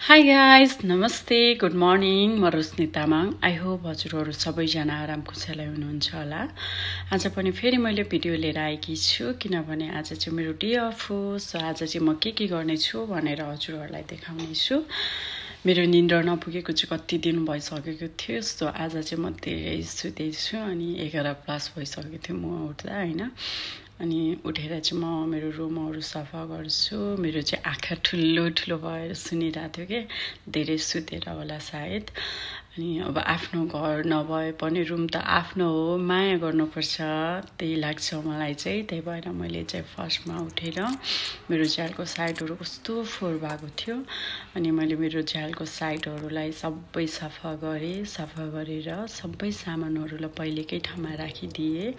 Hi guys नमस्ते good morning म रोशनी Tamang I hope हजुरहरू सबैजना आराम कुशलै हुनुहुन्छ होला। आज पनि फेरि मैले भिडियो लिएर आएकी छु किनभने आज चाहिँ मेरो डे अफ हो। सो आज चाहिँ म के गर्नेछु भनेर हजुरहरूलाई देखाउने छु। मेरो निन्द्रा नपुगेको चाहिँ कति दिन भइसकेको थियो। सो आज चाहिँ म धेरै सुतेछु अनि 11+ भइसकेको थियो म उठ्दा हैन। अनि उठेर चाहिँ म मेरो रुमहरू सफा गर्छु। मेरो चाहिँ आँखा ठुलो भएर सुनिरहेको थियो कि धेरै सुतेर होला सायद। अनि अब आफ्नो घर नभए पनि रुम त आफ्नो हो, माया गर्नुपर्छ त्यही लाग्छ मलाई चाहिँ। त्यही भएर मैले चाहिँ फर्स्टमा उठेर मेरो झ्यालको साइडहरू कस्तो फोहोर भएको थियो अनि मैले मेरो झ्यालको साइडहरूलाई सबै सफा गरेँ। सफा गरेर सबै सामानहरूलाई पहिलेकै ठाउँमा राखिदिएँ।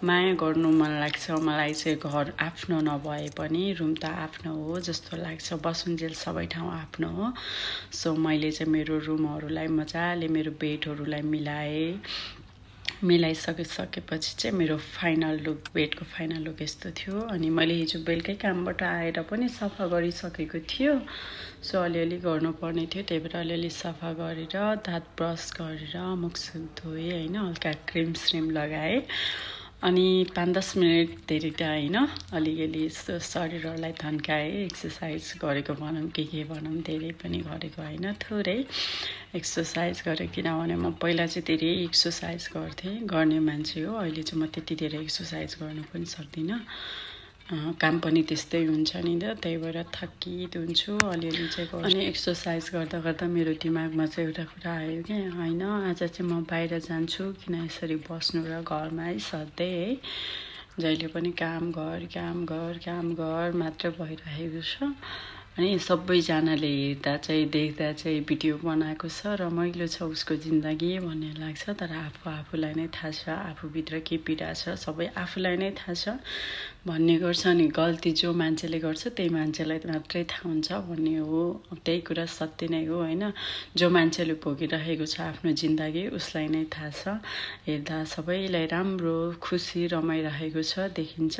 माया गर्नु मन लाग्छ मलाई चाहिँ। घर आफ्नो नभए पनि रुम त आफ्नो हो जस्तो लाग्छ। बसुन्जेल सबै ठाउँ आफ्नो हो। सो मैले चाहिँ मेरो रुमहरूलाई मजाले मेरो बेडहरूलाई मिलाइसकेपछि चाहिँ मेरो फाइनल लुक, बेडको फाइनल लुक यस्तो थियो। अनि मैले हिजो बेलुकै कामबाट आएर पनि सफा गरिसकेको थियो। सो अलिअलि गर्नुपर्ने थियो, त्यही भएर अलिअलि सफा गरेर दाँत ब्रस गरेर मुखसुख धोएँ हैन। हल्का क्रिम श्रिम लगाएँ अनि 5-10 मिनट धेरै त हैन अलिअलि शरीरलाई थन्काएँ। एक्सर्साइज गरेको भनौँ के भनौँ, धेरै पनि गरेको हैन, थोरै एक्सर्साइज गरेँ। किनभने म पहिला चाहिँ धेरै एक्सर्साइज गर्ने मान्छे हो। अहिले चाहिँ म त्यति धेरै एक्सर्साइज गर्न पनि सक्दिनँ। काम पनि त्यस्तै हुन्छ नि त, त्यही भएर थकित हुन्छु। अलिअलि चाहिँ गर्छु। अनि एक्सर्साइज गर्दा मेरो दिमागमा चाहिँ एउटा कुरा आयो कि हैन आज चाहिँ म बाहिर जान्छु, किन यसरी बस्नु र घरमा सधैँ है जहिले पनि काम घर मात्र भइरहेको छ। अनि सबैजनाले हेर्दा चाहिँ देख्दा चाहिँ भिडियो बनाएको छ रमाइलो छ उसको जिन्दगी भन्ने लाग्छ। तर आफूलाई नै थाहा छ आफूभित्र के पीडा छ, सबै आफूलाई नै थाहा छ भन्ने गर्छ। अनि गल्ती जो मान्छेले गर्छ त्यही मान्छेलाई मात्रै थाहा हुन्छ भन्ने हो। त्यही कुरा सत्य नै हो हैन। जो मान्छेले भोगिरहेको छ आफ्नो जिन्दगी उसलाई नै थाहा छ। हेर्दा सबैलाई राम्रो खुसी रमाइरहेको छ देखिन्छ।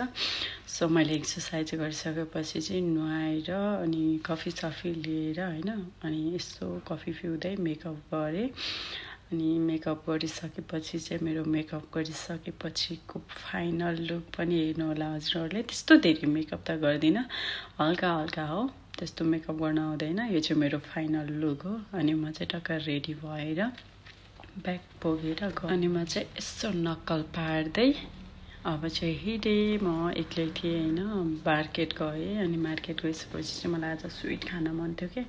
सो मैले एक्सर्साइज गरिसकेपछि चाहिँ नुहाएर अनि कफी सफी लिएर हैन अनि यसो कफी पिउँदै मेकअप गरेँ। अनि मेकअप गरिसकेपछि चाहिँ मेरो मेकअप गरिसकेपछिको फाइनल लुक पनि हेर्नु होला हजुरहरूले। त्यस्तो धेरै मेकअप त गर्दिनँ, हल्का हो, त्यस्तो मेकअप गर्न आउँदैन। यो चाहिँ मेरो फाइनल लुक हो। अनि म चाहिँ टक्क रेडी भएर ब्याग बोकेर गएँ। अनि म चाहिँ यसो नक्कल पार्दै अब चाहिँ हिँडेँ। म एक्लै थिएँ हैन, मार्केट गएँ। अनि मार्केट गइसकेपछि चाहिँ मलाई आज स्विट खान मन थियो कि,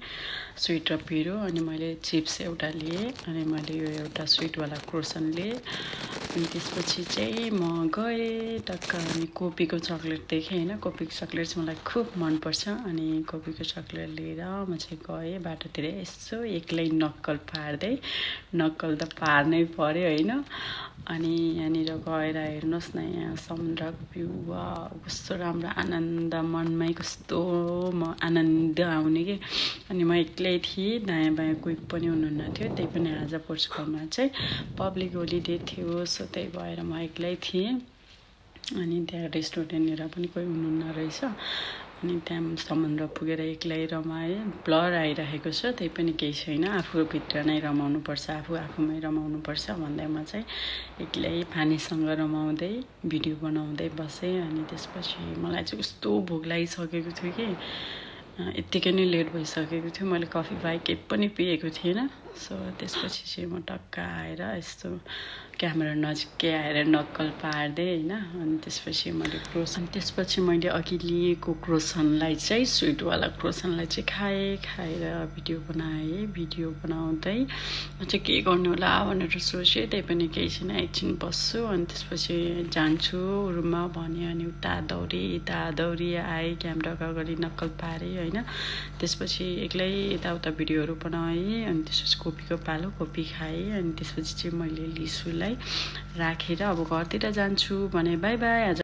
स्विट र पिरो। अनि मैले चिप्स एउटा लिएँ अनि मैले यो एउटा स्विटवाला क्रोसन लिएँ। अनि त्यसपछि चाहिँ म गएँ टक्क। अनि कोपीको चक्लेट देखेँ हैन, कोपीको चक्लेट चाहिँ मलाई खुब मनपर्छ। अनि कोपीको चक्लेट लिएर म चाहिँ गएँ बाटोतिर यसो एक्लै नक्कल पार्दै। नक्कल त पार्नै पर्यो हैन। अनि यहाँनिर गएर हेर्नुहोस् न, यहाँ समुद्रको भ्यू वा कस्तो राम्रो आनन्द, मनमै कस्तो आनन्द आउने कि। अनि म एक्लै थिएँ, दायाँ बायाँ कोही पनि हुनुहुन्न थियो। त्यही पनि आज पोर्चुगलमा चाहिँ पब्लिक होलिडे थियो। सो त्यही भएर म एक्लै थिएँ। अनि त्यहाँ रेस्टुरेन्टनिर पनि कोही हुनुहुन्न रहेछ। अनि त्यहाँ समुद्र पुगेर एक्लै रमाएँ। ब्लर आइरहेको छ त्यही पनि केही छैन, आफूभित्र नै रमाउनुपर्छ, आफूमै रमाउनुपर्छ भन्दै म चाहिँ एक्लै पानीसँग रमाउँदै भिडियो बनाउँदै बसेँ। अनि त्यसपछि मलाई चाहिँ कस्तो भोक लागिसकेको थियो कि यत्तिकै नै लेट भइसकेको थियो। मैले कफी बाहेक केही पनि पिएको थिएन। सो त्यसपछि चाहिँ म टक्क आएर यस्तो क्यामेरा नजिकै आएर नक्कल पार्दै हैन। अनि त्यसपछि मैले अघि लिएको क्रोसनलाई चाहिँ स्विटवाला क्रोसनलाई चाहिँ खाएर भिडियो बनाएँ। भिडियो बनाउँदै म चाहिँ के गर्नु होला भनेर सोचेँ। त्यही पनि केही छैन, एकछिन बस्छु अनि त्यसपछि जान्छु रुममा भने। अनि उता दौडी आएँ, क्यामेराको अगाडि नक्कल पारेँ हैन। त्यसपछि एक्लै यताउता भिडियोहरू बनाएँ। अनि त्यसपछि कोपीको पालो कोपी खाएँ। अनि त्यसपछि चाहिँ मैले लिसुलाई राखेर अब घरतिर जान्छु भने बाई बाई।